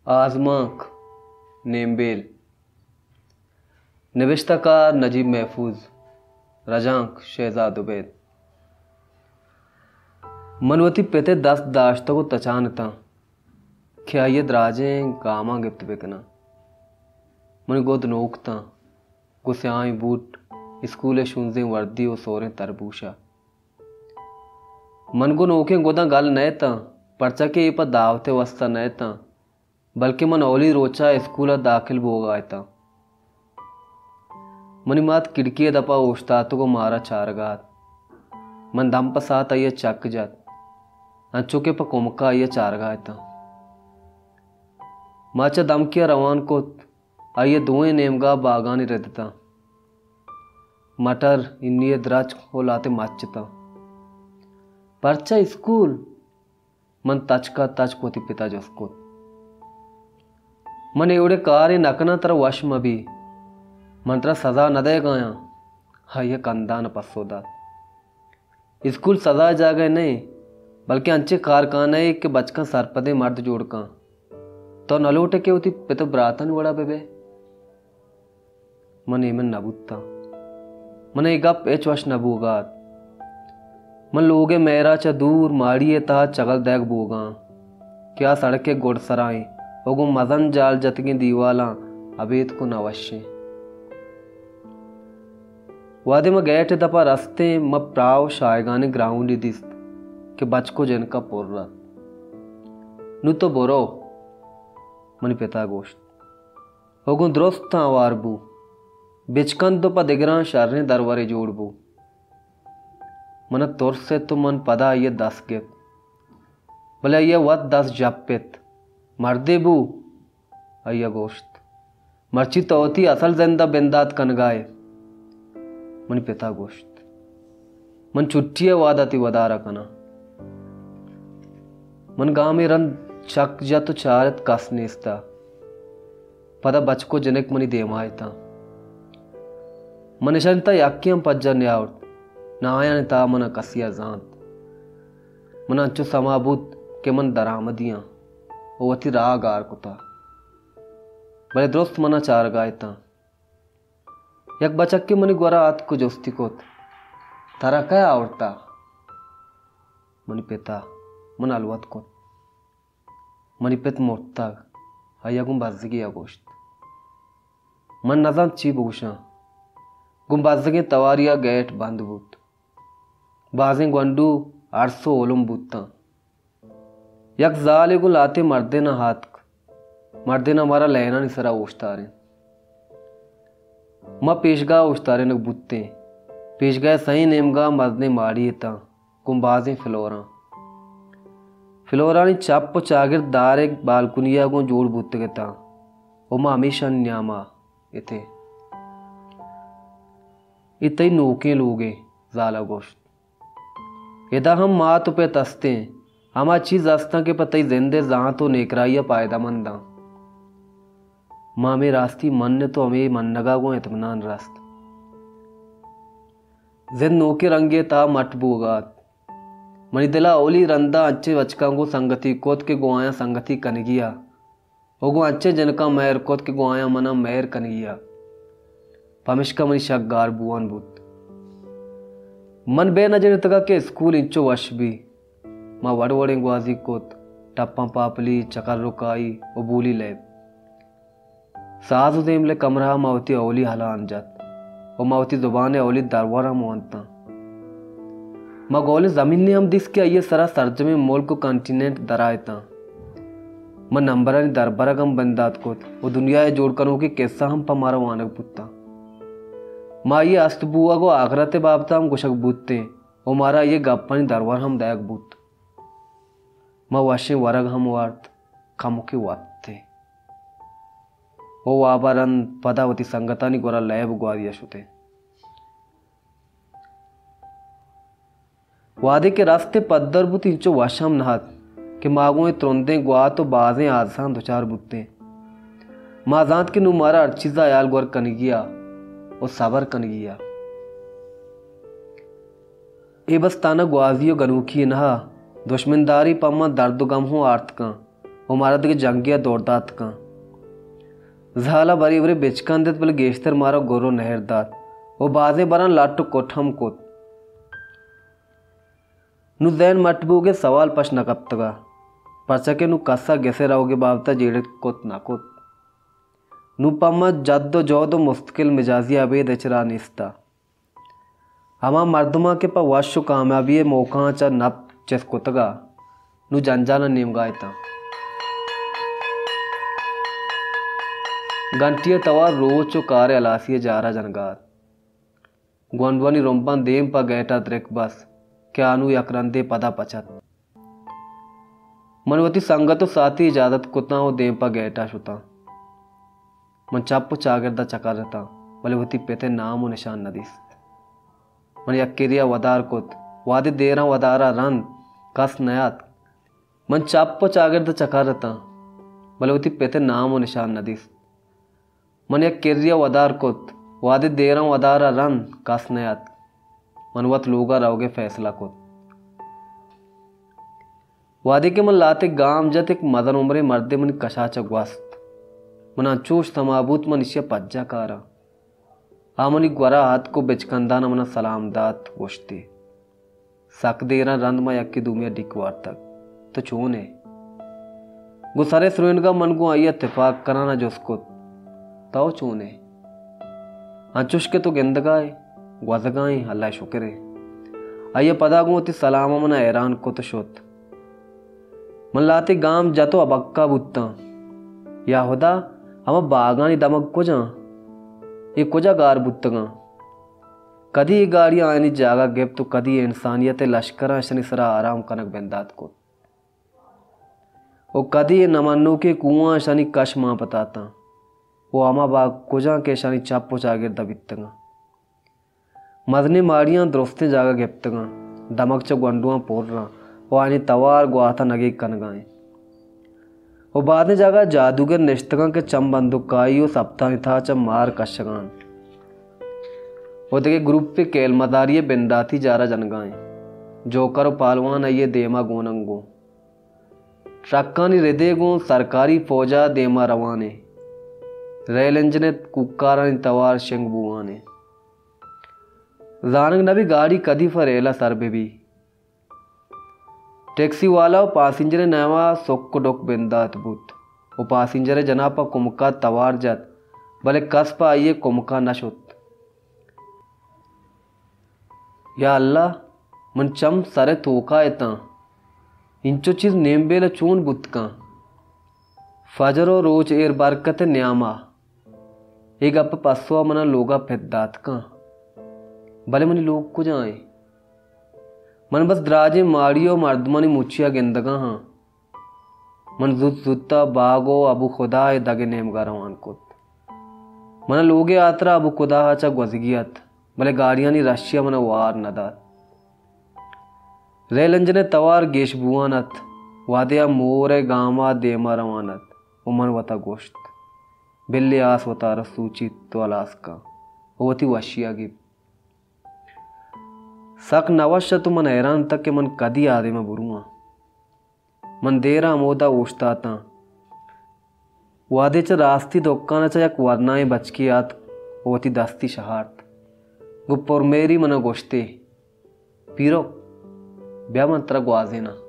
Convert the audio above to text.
آزمانک، نیمبیل۔ نبشتہ کار نجیب محفوظ۔ رجانک شہزاد عبید۔ من وتی پت ءِ دست داشتگ ءُ تچان اتاں کہ آئی ءَ دراجیں گاماں گپت بہ کناں۔ منی گد نوک اتاں، گوں سیاہیں بوٹ، اسکول ءِ شونزیں وردی ءُ سوریں تربوش ءَ۔ من گوں نوکیں گداں گل نہ اتاں، پرچا کہ اے پہ دعوت ءِ واستا نہ اتاں، بلکیں من اولی روچ ءَ اسکول ءَ داخل بوگ ءَ اتاں۔ منی مات کھڑکی ءِ دپ ءَ اوشتاتگ ءُ مارا چارگ ءَ ات۔ من دم پہ ساعت آئی ءَ چک جت، انچو کہ پہ کمک ءَ آئی ءَ چارگ ءَ اتاں۔ ما چہ دمکی ءَ روان کت، آئی ءَ دوئیں نیمگا باگانی رد اتاں۔ مٹر، انی ءِ درچک ءُ لہتے مچ اتاں۔ پرچا اسکول؟ من تچک ءَ تچک وتی پت ءَ جست کت۔ من اے وڑیں کارے نہ کناں، ترا وش مہ بی۔ من ترا سزا نہ دئیگ ءَ آں، آئی ءَ کندان ءَ پسو دات۔ اسکول سزا ءِ جاگہے نہ اِنت، بلکیں انچیں کارخانہ یے کہ بچکاں سرپدیں مرد جوڑ کن۔ تو نہ لوٹ ئے کہ وتی پت ءُ براتانی وڑا بہ بئے؟ من ایمن نہ بوتاں۔ من ءَ اے گپ ہچ وش نہ بوگ ءَ ات۔ من لوگ ءِ مہر ءَ چہ دور ماڑی ءِ تہا چگل دئیگ بوگ ءَ آں کہ آ سڑک ءِ گڈسرا ایں ءُ گوں مزن جال جتگیں دیوالاں ابیتک ءُ نہ وشیں۔ وہدے ما گیٹ ءِ دپ ءَ رستیں، ما پراہ ءُ شاہگانیں گراؤنڈے دیست کہ بچک ءُ جنک ءَ پر ات۔ نوں تو برو، منی پت ءَ گوشت۔ ءُ گوں درستاں ہوار بو۔ بچکند ءُ پہ دگراں شریں درورے جوڑ بو۔ من ءَ ترس ات ءُ من پدا آئی ءِ دست گپت۔ بلے آئی ءَ وت دست ژپ ات۔ مردے بو؟ آئی ءَ گوشت۔ مرچی تو وتی اصل زند ءَ بندات کنگ ءَ ئے؟ منی پت ءَ گوشت۔ من چھٹی ءِ وہد ءَ تئی ودار ءَ کناں۔ من گامے رند چک جت ءُ چارت کس نیست ءَ۔ پدا بچک ءُ جنک منی دیما اتاں۔ من اشانی تہا یکے ہم پجہ نیاورت، نہ آیانی تہا من ءَ کسے ءَ زانت۔ من انچو سما بوت کہ من درآمدی آں ءُ وتی راہ گار کتہ۔ بلے درست من ءَ چارگ ءَ اتاں۔ یک بچکے منی گورا اتک ءُ جستی کت، ترا کئے آورتہ؟ منی پت ءَ۔ من الوت کت۔ منی پت مرتگ، آئی ءَ گوں بزگے ءَ گوشت۔ من نزانت چی بگوشاں۔ گوں بزگیں تواری ءَ گیٹ بند بوت۔ بازیں گونڈو ارس ءُ اولم بوتاں۔ یک زالے گوں لہتیں مردیناں آتک۔ مردیناں مارا لینانی سرا اوشتارینت۔ ما پیشگاہ ءَ اوشتارینگ بوتیں۔ پیشگاہ ءِ سئیں نیمگا مزنیں ماڑی اتاں، گوں بازیں فلوراں۔ فلورانی چپ ءُ چاگرد دارگ بالکنی ءَ گوں جوڑ بوتگ اتاں ءُ ما ہمیشانی نیاما اتیں۔ اے تئی نوکیں لوگے، زال ءَ گوشت۔ ادا ہم مات ءُ پت استیں، ہما چیز استاں کہ پہ تئی زند ءِ زانت ءُ نیکراہی ءَ پائدہ منداں۔ ما ہمے راستی منت ءُ ہمے منگ ءَ گوں اطمینان رست۔ زند نوکیں رنگے ءِ تہا مٹ بوگ ءَ ات۔ منی دل ءَ اولی رند ءَ انچیں بچکاں گوں سنگتی کت کہ گوں آیاں سنگتی کنگی ءَ ءُ گوں انچیں جنکاں مہر کت کہ گوں آیاں من ءَ مہر کنگی ءَ۔ پمیشکا منی شک گار بوان بوت۔ من بہ نہ جنتگ کہ اسکول انچو وش بی۔ ما وڑ وڑیں گوازی کت، ٹپاں پاپلی، چکر رکائی ءُ بولی لیب۔ ساز ءُ دیمل ءِ کمرہ ءَ ما وتی اولی ہلان جت ءُ ما وتی زبان ءِ اولی درور ہم ونتاں۔ ما گولیں زمینے ہم دیست کہ آئی ءِ سرا سرجمیں ملک ءُ کنٹیننٹ درائتاں۔ ما نمبرانی دربرگ ہم بندات کت ءُ دنیا ءِ جوڑ کنوکیں کسہ ہم پہ مارا وانگ بوتاں۔ ما آئی ءِ ہست بوگ ءُ آخرت ءِ بابت ءَ ہم گوشگ بوتیں ءُ مارا آئی ءِ گپانی درور ہم دئیگ بوت۔ ما وشیں ورگ ہم وارت، کمکے وپتیں ءُ واب ءَ رند پدا وتی سنگتانی گورا لیب ءُ گوازی ءَ شتیں۔ وہدے کہ رستیں پدر بوت، اینچو وش ہم نہ ات کہ ما گوں اے ترندیں گوات ءُ بازیں حادثہاں دچار بوتیں۔ ما زانت کہ نوں مارا ہر چیز ءَ ہیال گور کنگی ءَ ءُ صبر کنگی ءَ۔ اے بس تہنا گوازی ءُ گنوکی نہ، دشمنداری پہ ما درد ءُ گم ہوں آرت کن۔ ءُ مارا دگہ جنگے ءَ دور دات کن۔ زال ءَ برے برے بچکند ات، بلے گیشتر مارا گر ءُ نہر دات ءُ بازیں براں لٹ ءُ کٹ ہم کت۔ نوں ذہن مٹ بوگ ءِ سوال پش نہ کپتگ ات، پرچا کہ نوں کس ءَ گس ءِ روگ ءِ بابت ءَ جیڑت کت نہ کت۔ نوں پہ ما جد ءُ جہد ءُ مستقل مزاجی ءَ ابید ہچ راہ نیست ات۔ ہما مردماں کہ پہ وش ءُ کامیابی ءِ موقعاں چہ نپ چست کتگ ات، نوں جنجالاں نیمگ ءَ اتاں۔ گھنٹی ءِ توار روچ ءُ کار ءِ ہلاسی ءِ جار ءَ جنگ ءَ ات۔ گونڈوانی رمباں دیم پہ گیٹ ءَ درک بست کہ آ نوں یک رندے پدا پچ ات۔ من وتی سنگت ءُ ساتھی اجازت کتاں ءُ دیم پہ گیٹ ءَ شتاں۔ من چپ ءُ چاگرد ءَ چکر اتاں، بلے وتی پت ءِ نام ءُ نشان نہ دیست۔ من یک کرّی ءَ ودار کت، وہدے دیراں ودار ءَ رند، کس نیاتک۔ من چپ ءُ چاگرد ءَ چکر اتاں، بلے وتی پت ءِ نام ءُ نشان نہ دیست۔ من یک کرّی ءَ ودار کت، وہدے دیراں ودار ءَ رند، کس نیاتک۔ من وت لوگ ءَ روگ ءِ فیصلہ کت۔ وہدے کہ من لہتے گام جت، یک مزن عمریں مردے منی کش ءَ چہ گوست۔ من انچوش سما بوت من ایشی ءَ پجہ کاراں۔ آ منی گور ءَ اتک ءُ بچکندان ءَ من ءَ سلام دات، گوشتی، سک دیراں رند ما یکے دومی ءَ ڈیک وارتگ۔ تو چون ئے؟ گوں سر ءِ سرینگ ءَ من گوں آئی ءَ تپاک کنان ءَ جست کت، تو چون ئے؟ انچوش کہ تو گندگ ءَ ئے، گوزگ ءَ ایں، اللہ ءِ شکر ایں۔ آئی ءَ پدا گوں وتی سلام ءَ من ءَ حیران کت ءُ شت۔ من لہتے گام جت ءُ ابکہ بوتاں۔ یا ہدا، ہما باگانی دمگ کجاں؟ اے کجا گار بوتگاں؟ کدی اے گاڑی آیانی جاگہ گپت ءُ کدی اے انسانیت ءِ لشکراں اشانی سرا آرام کنگ بندات کت ءُ کدی اے نمنوکیں کوہاں اشانی کش مان پتاتاں ءُ ہما باگ کجاں کہ اشانی چپ ءُ چاگرد ءَ بیتگاں۔ مزنیں ماڑیاں درستیں جاگہ گپتگاں، دمگ چہ گونڈواں پر آں ءُ آیانی توار گوات ءَ نگیگ کنگ ءَ ایں۔ ءُ بازیں جاگہ جادوگر نشتگاں کہ چم بندوکائی ءُ سپتانی تہا چہ مار کشگ ءَ انت۔ ءُ دگہ گروپے کیل مزاری ءِ بنداتی جار ءَ جنگ ءَ انت۔ جوکر ءُ پالوان آئی ءِ دیم ءَ گون انگو۔ ٹرکانی ردے گوں سرکاری فوج ءَ دیم ءَ روان انت۔ ریل انجن ءِ کوکارانی توار شنگ بوان انت۔ زانگ نہ بی گاڑی کدی پہ ریل ءَ سر بہ بی۔ ٹیکسی والا ءُ پاسنجر ءِ نیام ءَ سک ءُ ڈک بندات بوت ءُ پاسنجر ءِ جناپ ءَ کمک ءَ توار جت، بلے کس پہ آئی ءِ کمک ءَ نہ شت۔ یا اللہ، من چم سر ءِ توک ءَ اتاں، انچو چیز نیمبیل ءَ چون بوت کن؟ فجر ءُ روچ ایر برکت ءِ نیام ءَ۔ اے گپ ءِ پسو ءَ من ءَ لوگ ءَ پت دات کن۔ بلے منی لوگ کجا ایں؟ من بس دراجیں ماڑی ءُ مردمانی مچی ءَ گندگ ءَ آں۔ من زوت زوت ءَ باگ ءُ ابو خدا ءِ دگ ءِ نیمگ ءَ روان کت۔ من ءَ لوگ ءِ ہاترا ابو خدا ءَ چہ گوزگی ات، بلے گاڑیانی رشی ءَ من ءَ وار نہ دات۔ ریل انجن ءِ توار گیش بوان ات، وہدے آ مور ءِ گام ءَ دیم ءَ روان ات ءُ من وت ءَ گوشت، بلے آس وتارا سوچیت ءُ ہلاس کن ءُ وتی وشی ءَ گیپت۔ سک نہ وش ات ءُ من حیران اتاں کہ من کدی آ دیم ءَ برواں۔ من دیر ءَ ہمودا اوشتاتاں۔ وہدے چہ راستی دکان ءَ چہ یک ورنائیں بچکے آتک ءُ وتی دستی شہارت۔ گوں پرمہری من ءَ گوشتے، پیرک، بیا من ترا گوازیناں۔